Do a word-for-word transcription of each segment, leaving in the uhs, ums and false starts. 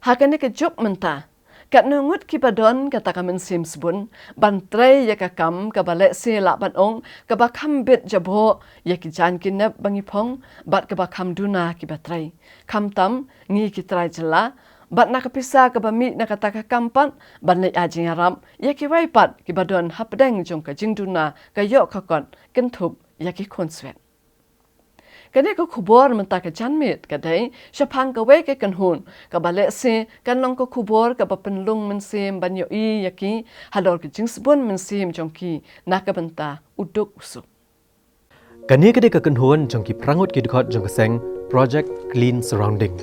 Ha kane ka juk mynta, katno ngut kiba don kata ka mynsiem sbun ban trei ïa ka kam kaba lehse lah ban ong kaba kham bit jabok ïa ki jaiñ ki nep ba ngi phong bad kaba kham duna kiba trei, khamtam ngi ki trai jylla, bad na ka pisa kaba mih na kata ka kam pat ban leit ai jingïarap ïa kiwei pat kiba don hapdeng jong ka jingduna ka ïoh ka kot kynthup ïa ki khun swet. Kane ka khubor mynta ka janmiet ka dei shaphang kawei ka kynhun kaba lehse kan long ka khubor kaba pynlung mynsiem ban ïohi ïa ki halor ka jingsbun mynsiem jong ki na ka bynta u duk u suk. Kane ka dei ka kynhun jong ki phra ngut ki dkhot jong ka seng Project Clean Surrounding.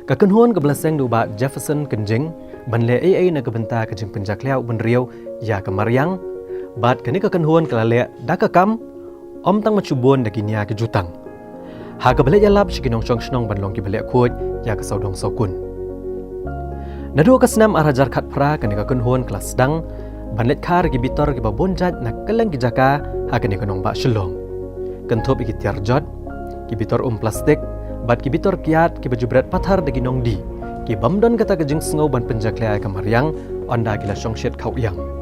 Ka kynhun kaba la seng da u Bah Jefferson Kynjing ban leh ei ei na ka bynta ka jingpynjakhlia u bynriew ïa ka mariang. Bad kane ka kynhun ka la leh da ka kam, ym tang ban shu bun da ki nia ki jutang. Ha kaba leit ïalap sha ki nongshong shnong ban long kiba leh khuid ïa ka sawdong sawkun. Naduh ka snem ar hajar khatphra kane ka kynhun ka la sdang ban leit khar ïa ki bitor kiba bun jait na kylleng ki jaka ha kane ka nongbah Shillong. Kynthup ïa ki tiar jot, ki bitor um plastik, bad ki bitor kiad kiba ju bret pathar da ki nongdie, kibym don kata ka jingsngew ban pynjakhlia ïa ka mariang, ynda ki la shong shit khaw ïang.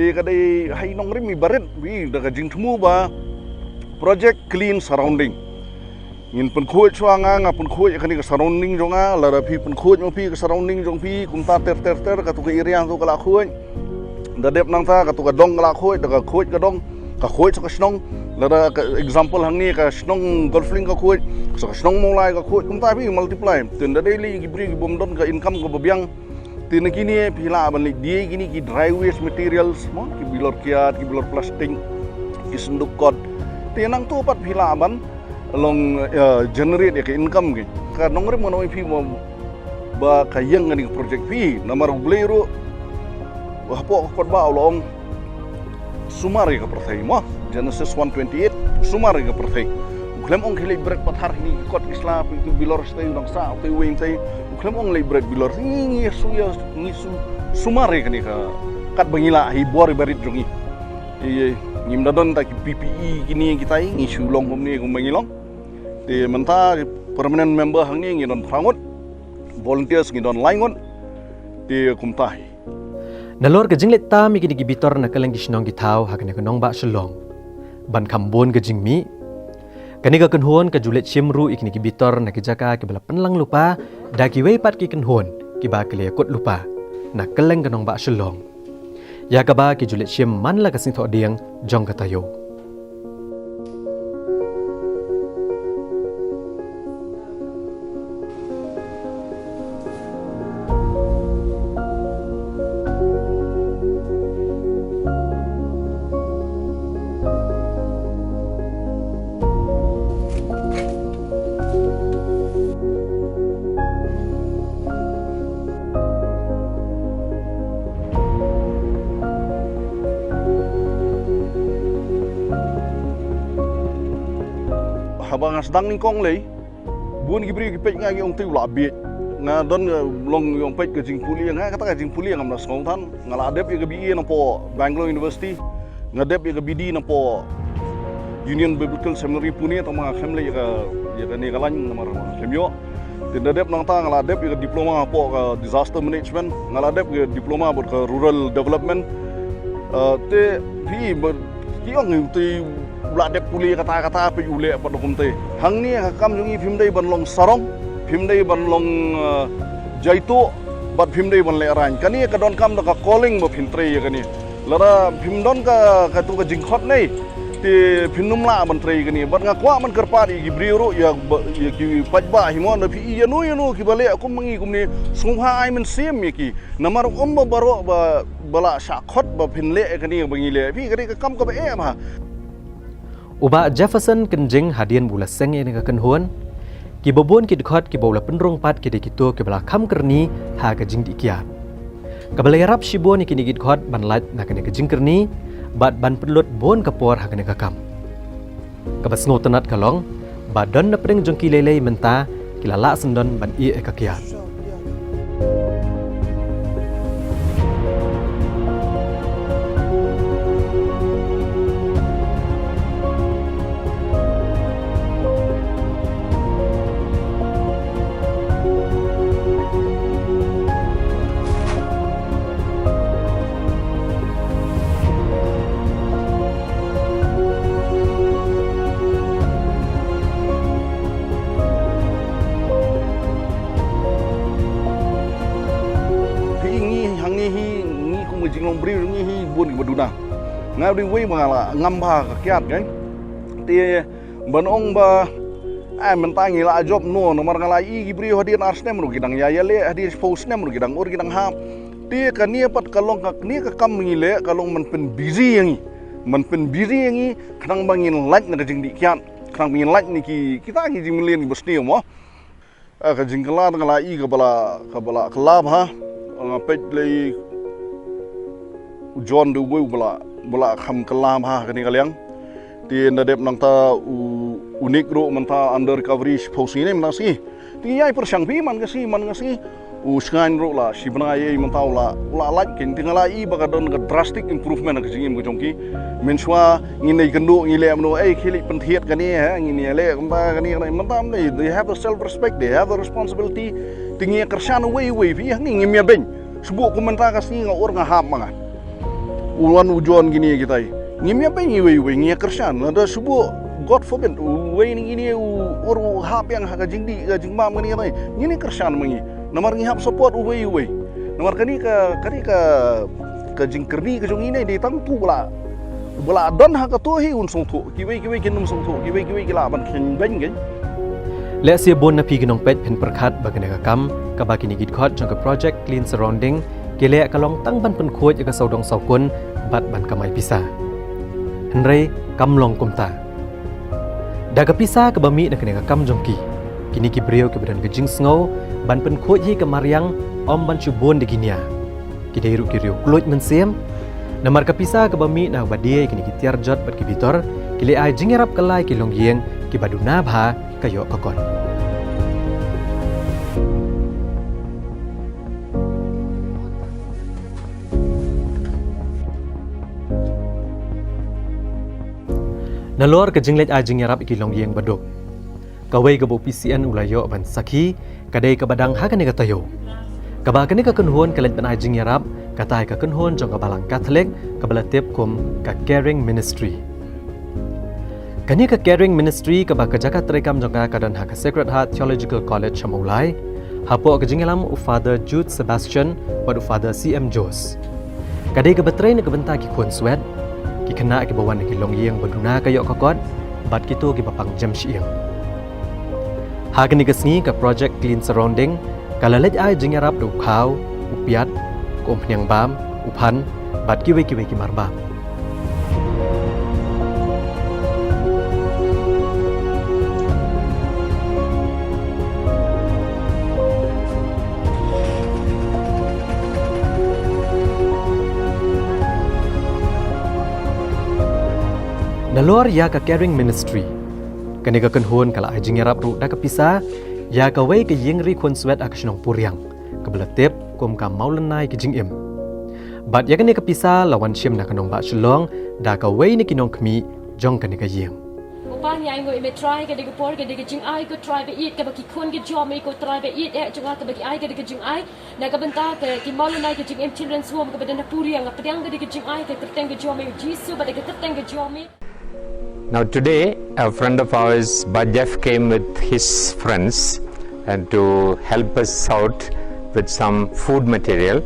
Te ka dei ha i nongrim i barit, wi da ka jingthmu ba Project Clean Surrounding. Ngin pynkhuid shuwa, nga nga pynkhuid ïa kane ka surrounding jong nga, lada phi pynkhuid ma phi ka surrounding jong phi, kumta ter ter ter, katu ka area tu ka la khuid. Da dep nangta katu ka dong ka la khuid, da ka khuid ka dong, ka khuid sa ka shnong. Lada ka example hangne ka shnong Golf Link ka khuid, sa ka shnong Mawlai ka khuid, kumta phi multiply. Te ynda dei lei ki briew kibym don ka income kaba biang. Te na kine phi lah ban leit die kine ki dry waste materials mo, ki bilor kiad, ki bilor plastik, ki synduk kot. Te nangtu pat phi lah ban long, eh, generate ïa ka income ki. Ka nongrim ngan ong ïa phi mo ba ka ïeng kane ka project phi, namar U Blei ruh hapoh ka kot ba u la ong, sumar ïa ka pyrthei mo. Genesis one twenty-eight, sumar ïa ka pyrthei. U khlem ong khie leit bret pathar, kine ki kot ki sla, ki bilor shatei, u dang sah utei uwei utei. U khlem ong leit bret bilor. Ngi, ngi shu ïa, ngi shu sumar ïa kane ka, katba ngi lah ha i bor i barit jong ngi. Ïa, ngim da don ta ki P P E kine kitai, ngi shu long kumne kumba ngi long. Te mynta permanent member hangne ngi don phra ngut, volunteers ngi don lai ngut. Te kumta hi. Nalor ka jingleit tam ïa kine ki bitor na kylleng ki shnong ki thaw ha kane ka nongbah Shillong, ban kham bun ka jingmih, kane ka kynhun ka ju leit shim ruh ïa kine ki bitor na ki jaka kiba la pynlang lypa da kiwei pat ki kynhun kiba ki la ïakut lypa na kylleng ka nongbah Shillong, ïa kaba ki ju leit shim man la ka sngi Thohdieng jong ka taïew. Haba nga sdang nyngkong lei, bun ki briew ki peit nga ki ong te u la bieit. Nga don, eh, long ïong peit ka jingpule, nga kata ka jingpule ngam da sngew than. Nga la dep ïa ka B A napoh Bangalore University. Nga dep ïa ka B D napoh Union Biblical Seminary Pune, tang ma nga khlem leh ïa ka, ïa kane ka lain namar nga khlem ïoh. Te nga dep nangta nga la dep ïa ka diploma hapoh ka disaster management, nga la dep ïa ka diploma bad ka rural development. Eh, te phi ba ki ong te u la dep pule kata kata, phi u leh pat kumte. Hangne ka kam jong ngi phim dei ban long sarong, phim dei ban long, eh, jaituh, bad phim dei ban lehraiñ. Kane ka donkam da ka calling ba phin trei ïa kane. Lada phim don ka, katu ka jingkhot ne, te phin ym lah ban trei kane. Bad nga kwah ban kyrpad ïa ki briew ruh, ïa ba, ïa ki paidbah hi mo, lada phi ïa no ïa no kiba leh kum ma ngi kumne, sngewbha ai mynsiem ïa ki. Namar ym ba baroh ba, ba lah shah khot ba phin leh kane ba ngi leh. Phi, kane ka kam kaba eh bha. U Bah Jefferson Kynjing hadien ba u la seng ïa kane ka kynhun, kiba bun ki dkhot kiba u la pynrung pat ki dei kito kiba la kham kyrni ha ka jingdih kiad. Kaba la ïarap shibun ïa kine ki dkhot ban lait na kane ka jingkyrni bad ban pynlut bun ka por ha kane ka kam. Kaba sngewtynnat ka long ba don na pdeng jong ki lei lei mynta ki la lah syndon ban ïeh ïa ka kiad. Phi, ngi hangne hi, ngi kum ka jinglong briew ngi hi bun kiba duna. Nga dei uwei ba nga la ngam bha ka kiad, kan. Te ban ong ba, eh, mynta ngi la jop noh, namar nga la ïohi ki briew hadien ar snem ruh ki dang ïa, ïaleh, hadien shiphew snem ruh ki dang ur, ki dang hap. Te kane pat ka long ka, kane ka kam ngi leh ka long ban pynbusy ïa ngi. Ban pynbusy ïa ngi khnang ba ngin lait na ka jingdih kiad, khnang ba ngin lait na ki, kita ki jingmlien kiba sniew mo. Ah, ka jingkylla nga la ïohi kaba la, kaba la kylla bha. Nga peit lei u John dei uwei uba la, uba la kham kylla bha kane ka liang. Te ynda dep nangta u, u Nick ruh mynta under recovery shiphew sngi ne mynta sngi. Te ngi ïai pyrshang phi man ka sngi, man ka sngi. U Shngaiñ ruh la shi bnai ei mynta u la, u la lait, kan. Te nga la ïohi ba ka don ka drastic improvement ha ka jingim ka jong ki. Mynshuwa ngin ïakynduh, ngi leh mynno, ei, khie leit pynthied kane, ha, ngin ïaleh kumta kane, kane. Mynta ym dei, they have a self respect, they have a responsibility. Te ngi ïa kyrshan uwei uwei, phi, ha ngi ngim ïa beiñ. Shu buh kum mynta ka sngi nga ur nga hap ma nga. U wan u John kine kitai. Ngim ïa beiñ uwei uwei, ngi ïa kyrshan. Lada shu buh, God forbid, uwei na kine u ur u hap ïa nga ha ka jingdih, ka jingbam kane kitai, ngin ïa kyrshan ma ngi. Namar ngi hap support uwei uwei. Namar kane ka, kane ka, ka jingkyrni ka jong ngi ne dei tang utu ba la, ba la don ha kato hi un sngewthuh. Kiwei kiwei kin ym sngewthuh, kiwei kiwei ki lah ban kheiñ beiñ, kan. Lehse bun na phi ki nongpeit phin pyrkhat ba kane ka kam kaba kine ki dkhot jong ka Project Clean Surrounding ki leh ka long tang ban pynkhuid ïa ka sawdong sawkun bad ban kamai pisa. Hynrei kam long kumta. Da ka pisa kaba mih na kane ka kam jong ki, kine ki briew kiba don ka jingsngew ban pynkhuid hi ka mariang ym ban shu bun da ki nia. Ki dei ruh ki riew kluid mynsiem. Namar ka pisa kaba mih na kaba die ïa kine ki tiar jot bad ki bitor, ki leit ai jingïarap kylla ïa ki longïing kiba duna bha ka ïoh ka kot. Nalor ka jingleit ai jingïarap ïa ki longïing baduk, kawei kaba u P C N u la ïoh ban sakhi ka dei kaba dang ha kane ka taïew, kaba kane ka kynhun ka leit ban ai jingïarap, kata hi ka kynhun jong ka Balang Katholik kaba la tip kum ka Caring Ministry. Kane ka Caring Ministry kaba ka jaka treikam jong ka ka don ha ka Sacred Heart Theological College ha Mawlai, hapoh ka jingïalam u Father Jude Sebastian bad u Father C M Jones. Ka dei kaba trei na ka bynta ki khun swet, ki khynnah kiba wan na ki longïing ba duna ka ïoh ka kot, bad kito kiba pang jem shyieng. Ha kane ka sngi ka Project Clean Surrounding ka la leit ai jingïarap da u khaw, u piat, ka umphniang bam, u phan, bad kiwei kiwei ki mar bam. Nalor ïa ka Caring Ministry, kane ka kynhun ka la ai jingïarap ruh da ka pisa ïa kawei ka ïing ri khun swet ha ka shnong Puriang, kaba la tip kum ka Mawlynnai Ki Jingim. Bad ïa kane ka pisa la wan shim na ka nongbah Shillong da kawei na ki nongkhmih jong kane ka ïing. Ko Pa, ngi ai nguh ïa me Trai, ka dei ka por, ka dei ka jingai ko Trai ba ïeit kaba ki khun ki jong me ko Trai ba ïeit eh jong nga kaba ki ai, ka dei ka jingai na ka bynta ka ki Mawlynnai Ki Jingim Children's Home kaba don ha Puriang. Nga pdiang ka dei ka jingai ha ka kyrteng ka jong me Jisu, bad ha ka kyrteng ka jong me. Now today, a friend of ours, Bah Jeff, came with his friends and to help us out with some food material.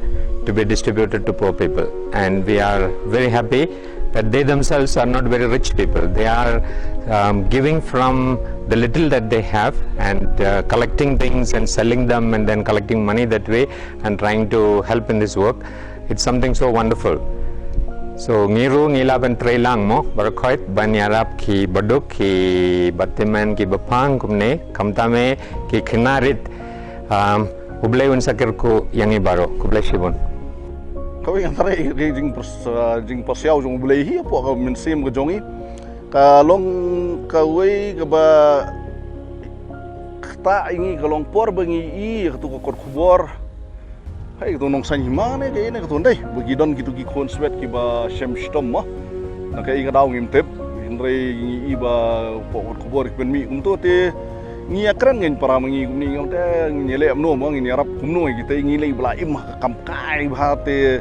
to be distributed to poor people. And we are very happy that they themselves are not very rich people. They are um, giving from the little that they have and uh, collecting things and selling them and then collecting money that way and trying to help in this work. It's something so wonderful. So ngi ruh ngi lah ban trei lang mo, baroh khoit ban ïarap ki baduk, ki bathymmai, ki bapang kumne, khamtam eh ki khynnah rit. Um, U Blei un sa kyrkhu ïa ngi baroh. Khublei shibun. Kawei ngan trei ïa ka jingpyrs-, jingpyrshah jong U Blei hi hapoh ka mynsiem ka jong ngi. Ka long kawei kaba ktah ïa ngi, ka long por ba ngi ïohi ïa katu ka kot khubor. Hai, katu nongsaiñ hima ne kaei ne katu, ndei ba ki don kitu ki khun swet kiba shem shitom mo. Na kaei ka daw ngim tip, hynrei ngi ïohi ba hapoh kot khubor ki pynmih kumtu te ngi ïakren, ngin para ma ngi kumne, ngam te ngin ïaleh kumno mo, ngin ïarap kumno ïa kitei. Ngi lei ba la im ha ka kam kai bha te,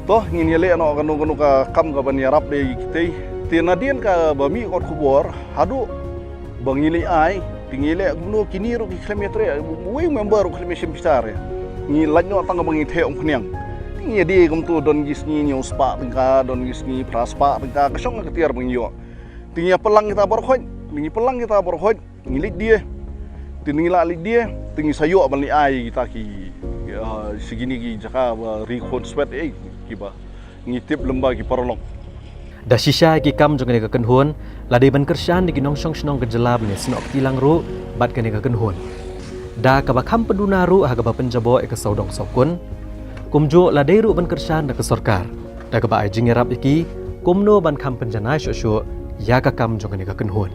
to ngin ïaleh noh kano kano ka kam kaban ïarap de ïa kitei. Te nadien kaba mih kot khubor haduh ba ngi leit ai, te ngi leh kumno, kine ruh ki khlem ïatrei, uwei u member ruh khlem ïashim bitar ïa. Ngi lait noh tang ba ngi theh umphniang. Te ngi ïadei kumtu, don ki sngi hynñiew spah tyngka, don ki sngi phra spah tyngka, ka shong ha ka tiar ba ngi ïoh. Te ngi ïa pynlang kita baroh khoit, ngi pynlang kita baroh khoit, ngi leit die. Te ngi lah leit die, te ngi sa ïoh ban leit ai kita ki, ah, shi kine ki jaka ba ri khun swet eh kiba ngi tip lem bad ki paralok. Da shisha ïa ki kam jong kane ka kynhun, la dei ban kyrshan ïa ki nongshong shnong ka jylla ban ïasnoh kti lang ruh bad kane ka kynhun. Da kaba kham pynduna ruh ha kaba pynjaboh ïa ka sawdong sawkun. Kumjuh la dei ruh ban kyrshan da ka sorkar, da kaba ai jingïarap ïa ki kumno ban kham pynjanai shuh shuh ïa ka kam jong kane ka kynhun.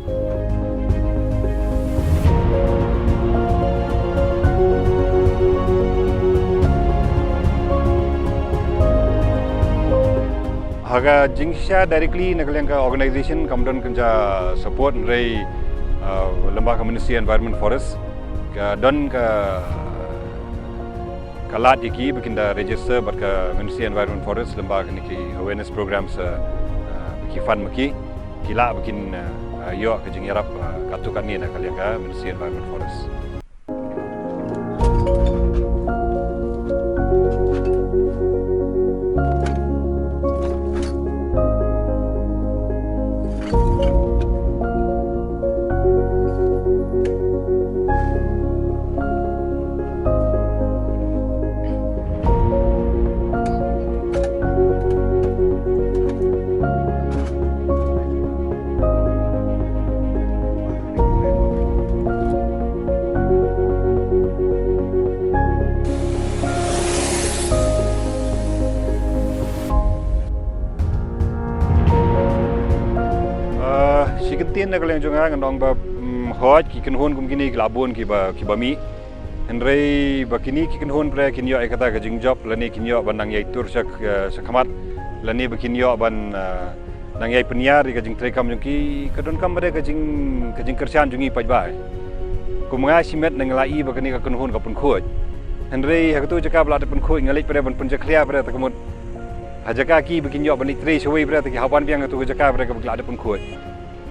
Ha ka jingshisha directly na ka liang ka organization kam don kynja support, hynrei, uh, lem bad ka Ministry Environment Forest ka don ka, ka lad ïa ki ba kin da register bad ka Ministry Environment Forest lem bad kine ki awareness programs, uh, uh, ba ki fund ma ki, ki lah ba kin, uh, uh, ïoh ka jingïarap, uh, katto katne na ka liang ka Ministry Environment Forest. Ah, shi kyntien na ka liang jong nga ngan ong ba, mm, hooid ki kynhun kum kine ki la bun kiba, kiba mih. Hynrei ba kine ki kynhun pre kin ïoh ïa kata ka jingjop lane kin ïoh ban nang ïai tur sha, eh, sha khmat lane ba kin ïoh ban, eh, nang ïai pynïar ïa ka jingtrei kam jong ki, ka donkam ba dei ka jing, ka jingkyrshan jong ngi paidbah. Kum nga shimet nga la ïohi ba kane ka kynhun ka pynkhuid. Hynrei ha katu ka jaka ba la dep pynkhuid nga leit pre ban pynjakhlia pre, te ka mut ha jaka ki ba kin ïoh ban leit trei shawei pre, te ki hap wan biang ha katu ka jaka pre kaba ki la dep pynkhuid.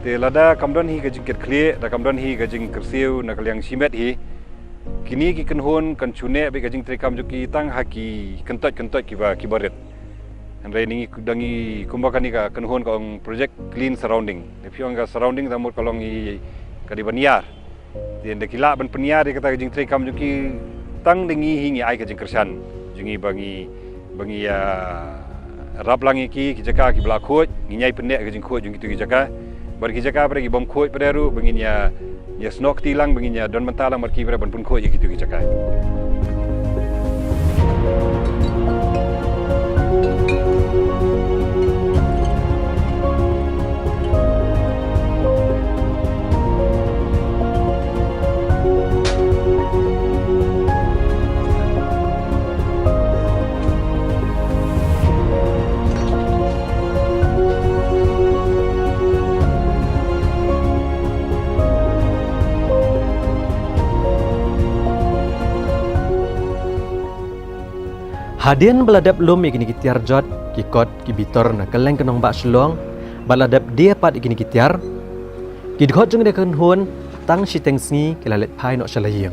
Te lada kam don hi ka jingkitkhlieh, da kam don hi ka jingkyrsiew na ka liang shimet hi, kine ki kynhun kan shu neh beit ka jingtrei kam jong ki tang ha ki kyntoit kyntoit kiba, kiba rit. Hynrei ngi da ngi kumba kane ka kynhun ka ong Project Clean Surrounding. Te phi ong ka surrounding, ka mut ka long i ka dei ban ïar. Te da ki lah ban pynïar ïa kata ka jingtrei kam jong ki, tang da ngi hi ngi ai ka jingkyrshan jong ngi ba ngi, ba ngi, ah, rap lang ïa ki, ki jaka kiba la khuid, ngin ïai pynneh ka jingkhuid jong kitu ki jaka. Bad ki jaka pre ki bym khuid pre ruh ba ngin ïa, ïa snoh kti lang, ba ngin ïa don bynta lang bad ki pre ban pynkhuid ïa kitu ki jaka. Hadien ba la dep lum ïa kine ki tiar jot, ki kot, ki bitor na kylleng ka nongbah Shillong, bad la dep die pat ïa kine ki tiar, ki dkhot jong kane ka kynhun tang shiteng sngi ki la leit phai noh sha la ïing.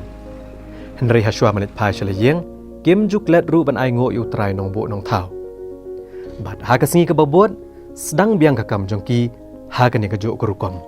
Hynrei hashwa ban leit phai sha la ïing, kim ju klet ruh ban ainguh ïa U Trai Nongbuh Nongthaw. Bad ha ka sngi kaba bud, sdang biang ka kam jong ki ha kane kajuh ka rukom.